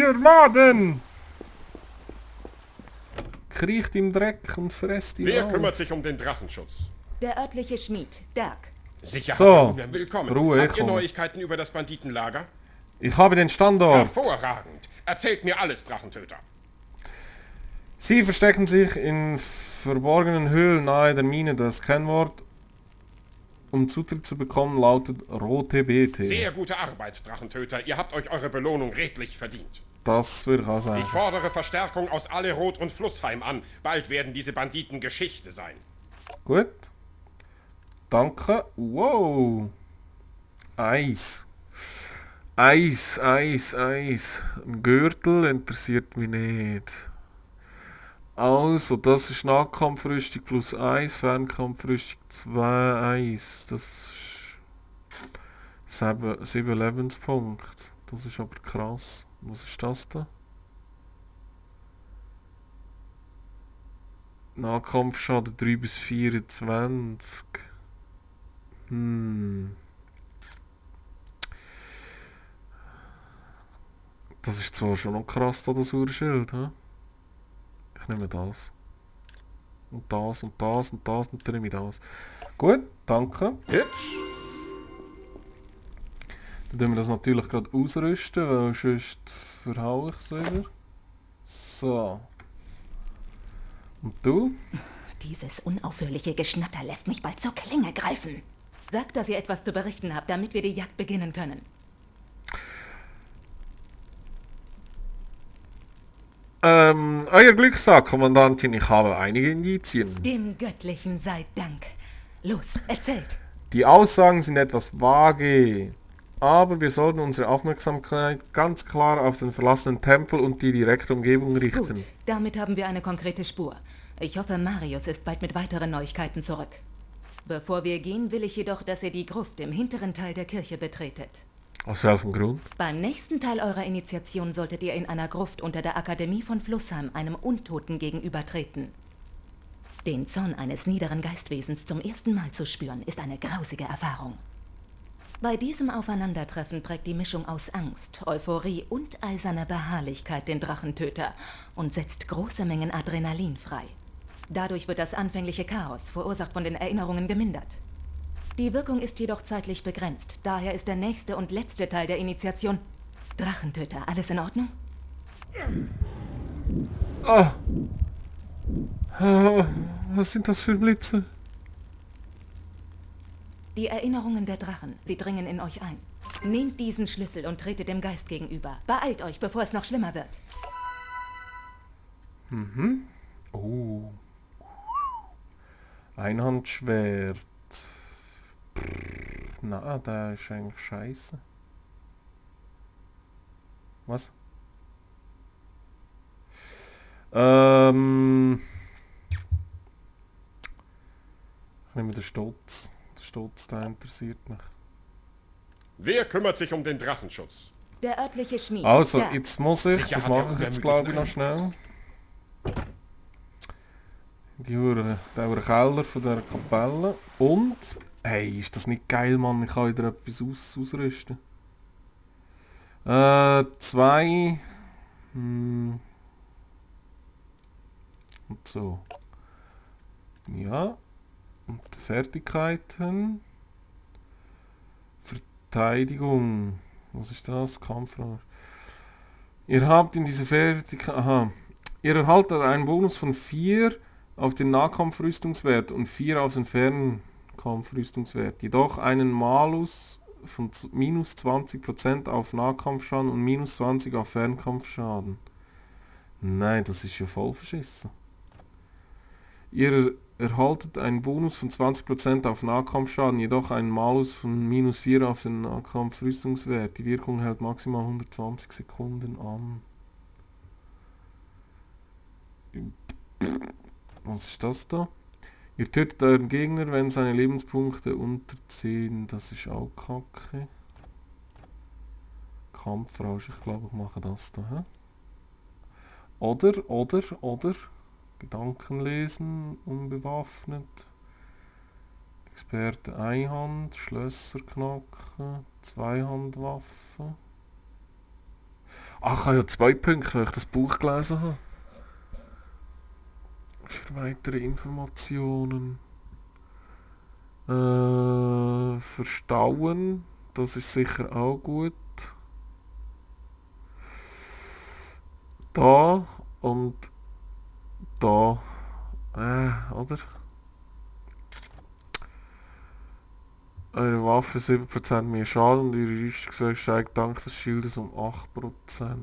Ihr Maden! Kriecht im Dreck und fresst ihn Wer auf. kümmert sich um den Drachenschutz? Der örtliche Schmied, Dirk. Sicher. So, Willkommen. Ruhe, Habt ihr komm. Neuigkeiten über das Banditenlager? Ich habe den Standort. Hervorragend. Erzählt mir alles, Drachentöter. Sie verstecken sich in verborgenen Höhlen nahe der Mine. Das Kennwort, um Zutritt zu bekommen, lautet rote Beete. Sehr gute Arbeit, Drachentöter. Ihr habt euch eure Belohnung redlich verdient. Das würde ich auch sagen. Ich fordere Verstärkung aus Allerot und Flussheim an. Bald werden diese Banditen Geschichte sein. Gut. Danke. Wow. Eis. Eis. Ein Gürtel interessiert mich nicht. Also, das ist Nahkampfrüstung plus Eis, Fernkampfrüstung 2 Eis. Das ist 7 Lebenspunkte. Das ist aber krass. Was ist das da? Nahkampfschaden 3 bis 24. Das ist zwar schon noch krass, da das Urschild, hä? Ich nehme das. Und das und das und das und dann nehme ich das. Gut, danke. Hübsch. Dann tun wir das natürlich gerade ausrüsten, weil sonst verhaue ich es wieder. So. Und du? Dieses unaufhörliche Geschnatter lässt mich bald zur Klinge greifen. Sagt, dass ihr etwas zu berichten habt, damit wir die Jagd beginnen können. Euer Glückstag, Kommandantin, ich habe einige Indizien. Dem Göttlichen sei Dank. Los, erzählt. Die Aussagen sind etwas vage, aber wir sollten unsere Aufmerksamkeit ganz klar auf den verlassenen Tempel und die direkte Umgebung richten. Gut, damit haben wir eine konkrete Spur. Ich hoffe, Marius ist bald mit weiteren Neuigkeiten zurück. Bevor wir gehen, will ich jedoch, dass ihr die Gruft im hinteren Teil der Kirche betretet. Aus welchem Grund? Beim nächsten Teil eurer Initiation solltet ihr in einer Gruft unter der Akademie von Flussheim einem Untoten gegenübertreten. Den Zorn eines niederen Geistwesens zum ersten Mal zu spüren, ist eine grausige Erfahrung. Bei diesem Aufeinandertreffen prägt die Mischung aus Angst, Euphorie und eiserner Beharrlichkeit den Drachentöter und setzt große Mengen Adrenalin frei. Dadurch wird das anfängliche Chaos, verursacht von den Erinnerungen, gemindert. Die Wirkung ist jedoch zeitlich begrenzt, daher ist der nächste und letzte Teil der Initiation Drachentöter. Alles in Ordnung? Was sind das für Blitze? Die Erinnerungen der Drachen, sie dringen in euch ein. Nehmt diesen Schlüssel und tretet dem Geist gegenüber. Beeilt euch, bevor es noch schlimmer wird. Oh. Einhandschwert. Na, der ist eigentlich scheiße. Was? Ich nehme den Stutz. Der Stutz, der interessiert mich. Wer kümmert sich um den Drachenschutz? Der örtliche Schmied. Also, Dirk. jetzt muss ich, Sicher das hat er mache ich jetzt unermüdlich glaube ich noch Nein. schnell. Der Keller von der Kapelle. Und, hey, ist das nicht geil, Mann? Ich kann wieder etwas ausrüsten. 2. Und so. Ja. Und Fertigkeiten. Verteidigung. Was ist das? Kampfrausch. Ihr habt in dieser Fertigkeit... Aha. Ihr erhaltet einen Bonus von 4 auf den Nahkampfrüstungswert und 4 auf den Fernkampfrüstungswert. Jedoch einen Malus von minus 20% auf Nahkampfschaden und minus 20 auf Fernkampfschaden. Nein, das ist ja voll verschissen. Ihr erhaltet einen Bonus von 20% auf Nahkampfschaden, jedoch einen Malus von minus 4 auf den Nahkampfrüstungswert. Die Wirkung hält maximal 120 Sekunden an. Was ist das da? Ihr tötet euren Gegner, wenn seine Lebenspunkte unter 10. Das ist auch kacke. Kampfrausch, ich glaube ich mache das da. Hä? Oder Gedanken lesen, unbewaffnet. Experte Einhand, Schlösser knacken, Zweihandwaffe. Ach, ich habe ja 2 Punkte, weil ich das Buch gelesen habe. Für weitere Informationen. Verstauen, das ist sicher auch gut. Da und da. Oder? Eure Waffe 7% mehr Schaden und ihre Rüstungswert steigt dank des Schildes um 8%.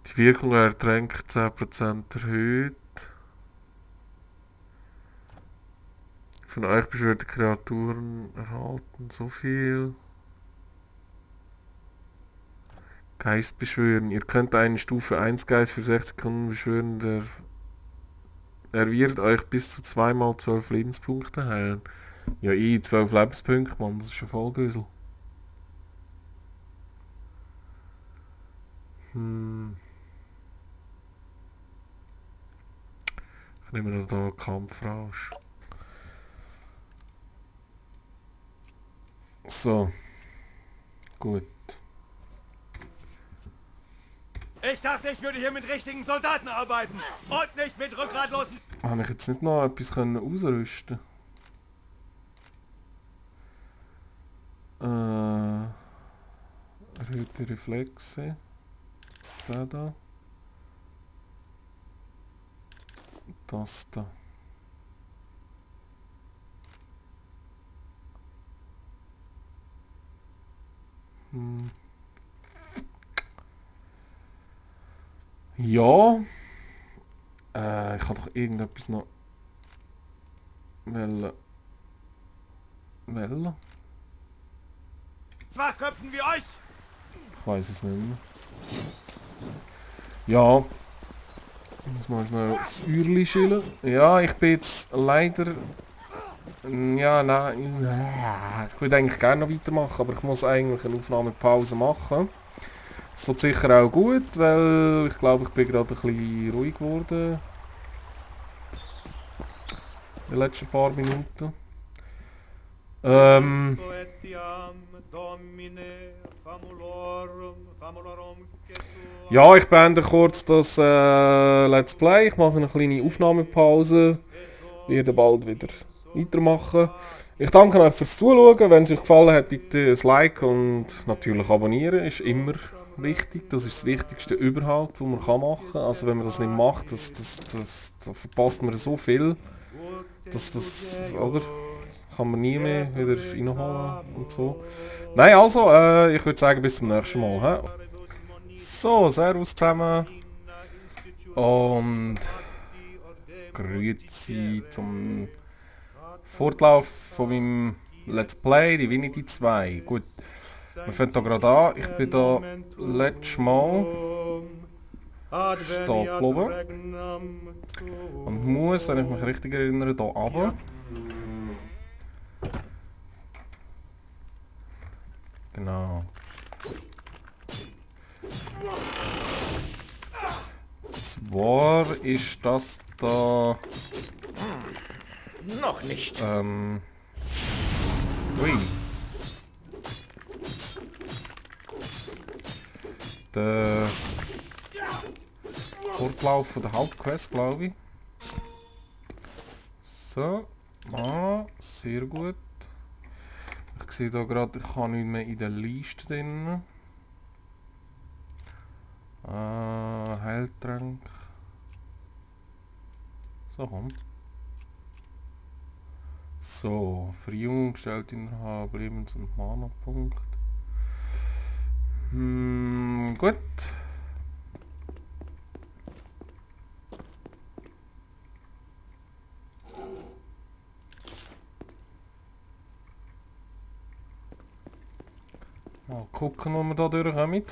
Die Wirkung der Tränke 10% erhöht. Von euch beschwörte Kreaturen erhalten so viel. Geist beschwören. Ihr könnt einen Stufe 1 Geist für 60 Sekunden beschwören, er wird euch bis zu 2 mal 12 Lebenspunkte heilen. Ja, 12 Lebenspunkte, Mann, das ist schon voll Güsel. Ich nehme noch da Kampfrausch. So. Gut. Ich dachte, ich würde hier mit richtigen Soldaten arbeiten und nicht mit rückgratlosen... Habe ich jetzt nicht noch etwas ausrüsten können? Erhöhte Reflexe. Da. Das da. Ja. Ich kann doch irgendetwas noch... Wählen. Schwachköpfen wie euch! Ich weiß es nicht mehr. Ja. Muss man schnell aufs Uhrli schillen. Ja, ich bin jetzt leider... Ja, nein. Ich würde eigentlich gerne noch weitermachen, aber ich muss eigentlich eine Aufnahmepause machen. Das tut sicher auch gut, weil ich glaube, ich bin gerade ein bisschen ruhig geworden. In den letzten paar Minuten. Ja, ich beende kurz das Let's Play. Ich mache eine kleine Aufnahmepause. Werde bald wieder weitermachen. Ich danke euch fürs Zuschauen. Wenn es euch gefallen hat, bitte ein Like und natürlich abonnieren. Ist immer wichtig. Das ist das Wichtigste überhaupt, was man machen kann. Also wenn man das nicht macht, da verpasst man so viel. Oder? Kann man nie mehr wieder reinholen und so. Nein, also, ich würde sagen, bis zum nächsten Mal. He? So, servus zusammen. Und grüezi zum Fortlauf von meinem Let's Play Divinity 2. Gut, wir fangen hier gerade an. Ich bin da letztes Mal stehen geblieben. Und muss, wenn ich mich richtig erinnere, hier runter. Genau. Zwar ist das da... Noch nicht. Ui. Der Fortlauf von der Hauptquest, glaube ich. So. Sehr gut. Ich sehe da gerade, ich habe nicht mehr in der Liste drin. Heiltrank. So, komm. So, Verjüngung stellt innerhalb Lebens- und Mana-Punkt. Gut. Mal gucken, wo wir da durchkommen.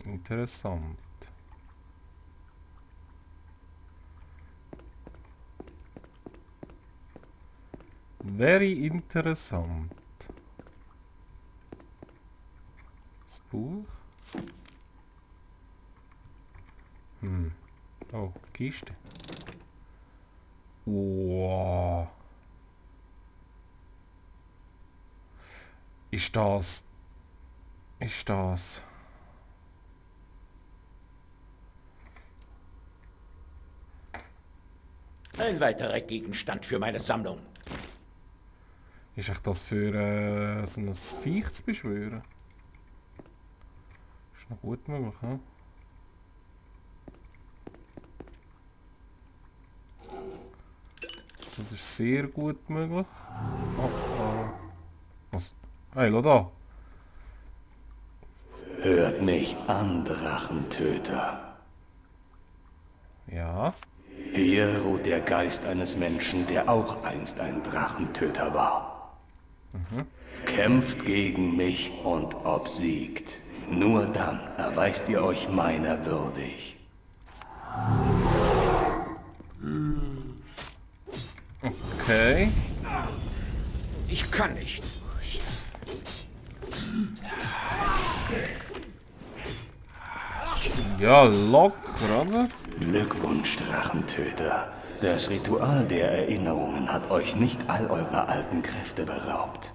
Interessant. Very interessant. Das Buch. Oh, Kiste. Wow. Ist das... Ein weiterer Gegenstand für meine Sammlung. Ist echt das für so ein Viech zu beschwören? Ist noch gut möglich, hä? Das ist sehr gut möglich. Oh, oh. Was? Hey, schau da. Hört mich an, Drachentöter. Ja. Hier ruht der Geist eines Menschen, der auch einst ein Drachentöter war. Kämpft gegen mich und obsiegt. Nur dann erweist ihr euch meiner würdig. Okay. Ich kann nicht. Ja, locker, oder? Glückwunsch, Drachentöter. Das Ritual der Erinnerungen hat euch nicht all eurer alten Kräfte beraubt.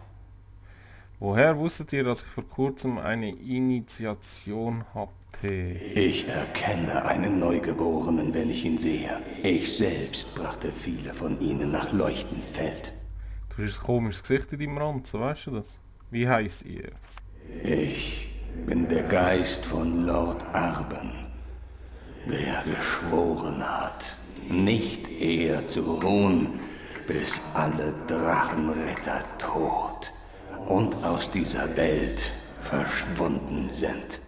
Woher wusstet ihr, dass ich vor kurzem eine Initiation hatte? Ich erkenne einen Neugeborenen, wenn ich ihn sehe. Ich selbst brachte viele von ihnen nach Leuchtenfeld. Du hast ein komisches Gesicht in deinem Ranzen, weißt du das? Wie heisst ihr? Ich bin der Geist von Lord Arben, der geschworen hat, nicht eher zu ruhen, bis alle Drachenritter tot und aus dieser Welt verschwunden sind.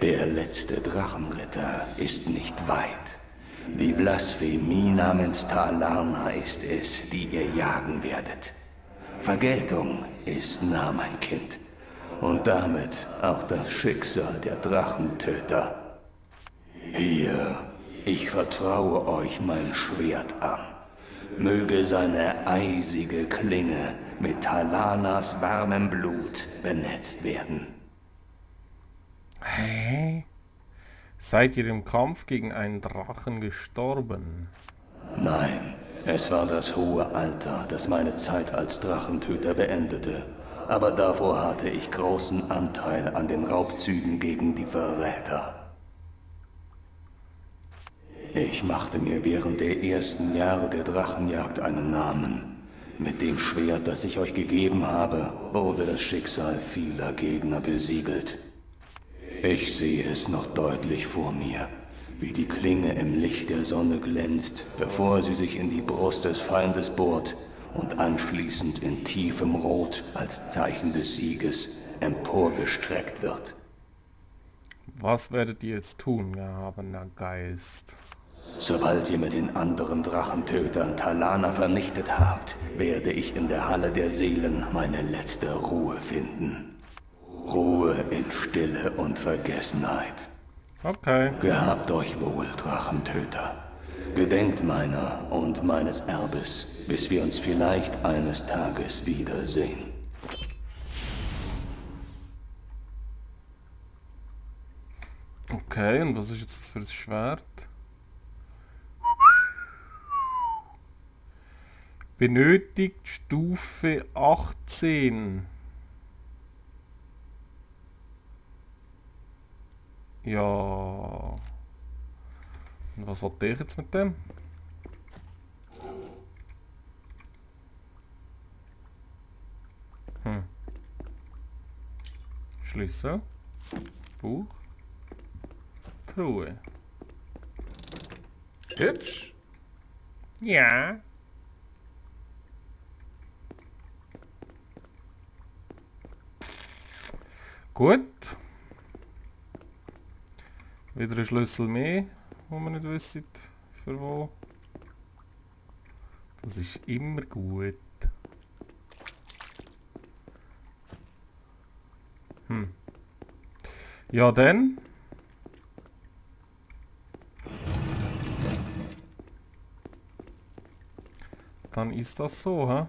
Der letzte Drachenritter ist nicht weit. Die Blasphemie namens Talarna ist es, die ihr jagen werdet. Vergeltung ist nah, mein Kind. Und damit auch das Schicksal der Drachentöter. Hier, ich vertraue euch mein Schwert an. Möge seine eisige Klinge mit Talanas warmem Blut benetzt werden. Hä? Seid ihr im Kampf gegen einen Drachen gestorben? Nein, es war das hohe Alter, das meine Zeit als Drachentöter beendete. Aber davor hatte ich großen Anteil an den Raubzügen gegen die Verräter. Ich machte mir während der ersten Jahre der Drachenjagd einen Namen. Mit dem Schwert, das ich euch gegeben habe, wurde das Schicksal vieler Gegner besiegelt. Ich sehe es noch deutlich vor mir, wie die Klinge im Licht der Sonne glänzt, bevor sie sich in die Brust des Feindes bohrt und anschließend in tiefem Rot als Zeichen des Sieges emporgestreckt wird. Was werdet ihr jetzt tun, erhabener Geist? Sobald ihr mit den anderen Drachentötern Talana vernichtet habt, werde ich in der Halle der Seelen meine letzte Ruhe finden. Ruhe in Stille und Vergessenheit. Okay. Gehabt euch wohl, Drachentöter. Gedenkt meiner und meines Erbes, bis wir uns vielleicht eines Tages wiedersehen. Okay, und was ist jetzt das für das Schwert? Benötigt Stufe 18. Ja. Und was wollte ich jetzt mit dem? Schlüssel. Buch. Truhe. Hübsch. Ja. Gut. Wieder ein Schlüssel mehr, wo man nicht wisst, für wo. Das ist immer gut. Ja, dann. Dann ist das so, hä?